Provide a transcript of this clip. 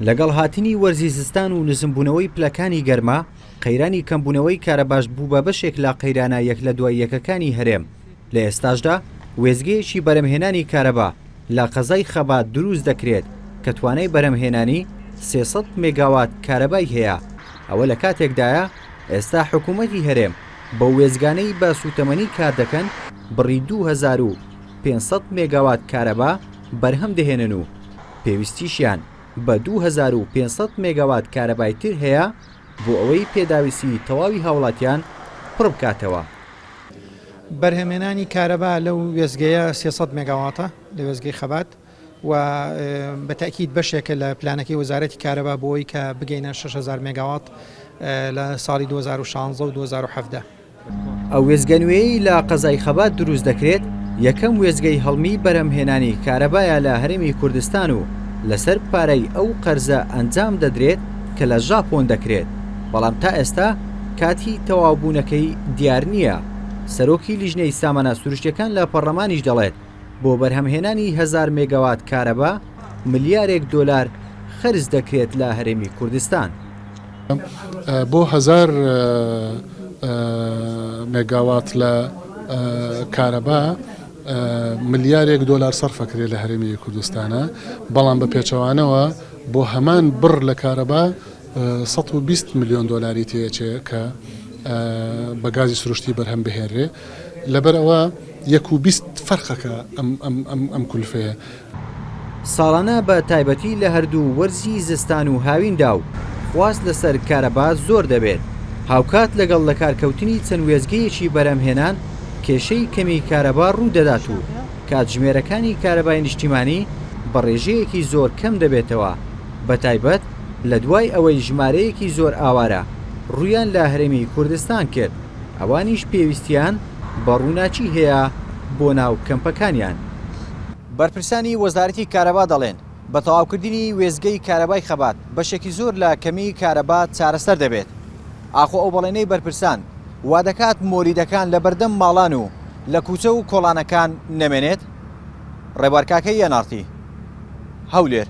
لەگەڵ هاتنی وەرزی زستان و نزمبوونەوەی پلەکانی گەرما، قەیرانی کەمبوونەوەی کارەباش بوو بە بەشێک لە قەیرانە یەک لە دوای یەکەکانی هەرێم، لە ئێستاشدا وێستگەیەکی بەرهەمهێنانی کارەبا لە قەزای خەبات دروست دەکرێت کە توانای بەرهەمهێنانی 300 مێگاوات کارەبای هەیە، ئەوە لە کاتێکدایە ئێستا حکوومەتی هەرێم بەو وێستگانەی بە سووتەمەنی کار دەکەن بڕی 2500 مێگاوات کارەبا بەرهەم دەهێنن و پێویستیشیان بە 2500 مێگاوات کارەبای تر هەیە بۆ ئەوەی پێداویستی تەواوی هاوڵاتیان پڕبکاتەوە. بەرهەمهێنانی کارەبا لەو وێستگەیە 300 مێگاواتە لە وێستگەی خەبات و بە تەئکید بەشێکە لە پلانەکەی وەزارەتی کارەبا بۆ ئەوەی کە بگەینە 6000 مێگاوات لە ساڵی 2016 و 2017. ئەو وێستگە نوێیەی لە قەزای خەبات دروست دەکرێت، یەکەم وێستگەی هەڵمی بەرهەمهێنانی کارەبایە لە هەرێمی کوردستان و لەسەر پارەی ئەو قەرزە ئەنجام دەدرێت کە لە ژاپۆن دەکرێت، بەڵام تا ئێستا کاتی تەواوبوونەکەی دیار نییە. سەرۆکی لیژنەی سامانە سروشتییەکان لە پەڕلەمانیش دەڵێت، بۆ بەرهەمهێنانی هەزار مێگاوات کارەبا ملیارێک دۆلار خەرج دەکرێت لە هەرێمی کوردستان. بۆ هەزار مێگاوات لە کارەبا ملیارێک دۆلار سەرف ئەکرێت لە هەرێمی کوردستانە، بەڵام بە پێچەوانەوە بۆ هەمان بڕ لە کارەبا 120 ملیۆن دۆلاری تێچێ کە بە گازی سروشتی بەرهەم بهێنرێ لەبەر ئەوە یەک و 20 فەرقەکە ئەم ئەم ئەم ئەم کولفەیە. ساڵانە بە تایبەتی لە هەردوو وەرزی زستان و هاویندا و خواست لەسەر کارەبا زۆر دەبێت، هاوکات لەگەڵ لەکارکەوتنی چەند وێستگەیەکی بەرهەمهێنان کێشەی کەمی کارەبا ڕوودەدات و کاتژمێرەکانی کارەبای نیشتیمانی بە ڕێژەیەکی زۆر کەم دەبێتەوە بەتایبەت لەدوای ئەوەی ژمارەیەکی زۆر ئاوارە ڕوویان لە هەرێمی کوردستان کرد ئەوانیش پێویستیان بە ڕووناکی هەیە بۆ ناو کەمپەکانیان. بەرپرسانی وەزارەتی کارەبا دەڵێن، بە تەواوکردنی وێستگەی کارەبای خەبات بەشێکی زۆر لە کەمیی کارەبا چارەسەر دەبێت. ئاخۆ ئەو بەڵێنەی بەرپرسان وادەکات مۆلیدەکان لەبەردەم ماڵان و لە کوچە و کۆڵانەکان نەمێنێت؟ ڕێبوار کاکەیی، ئێن ئاڕ تی، هەولێر.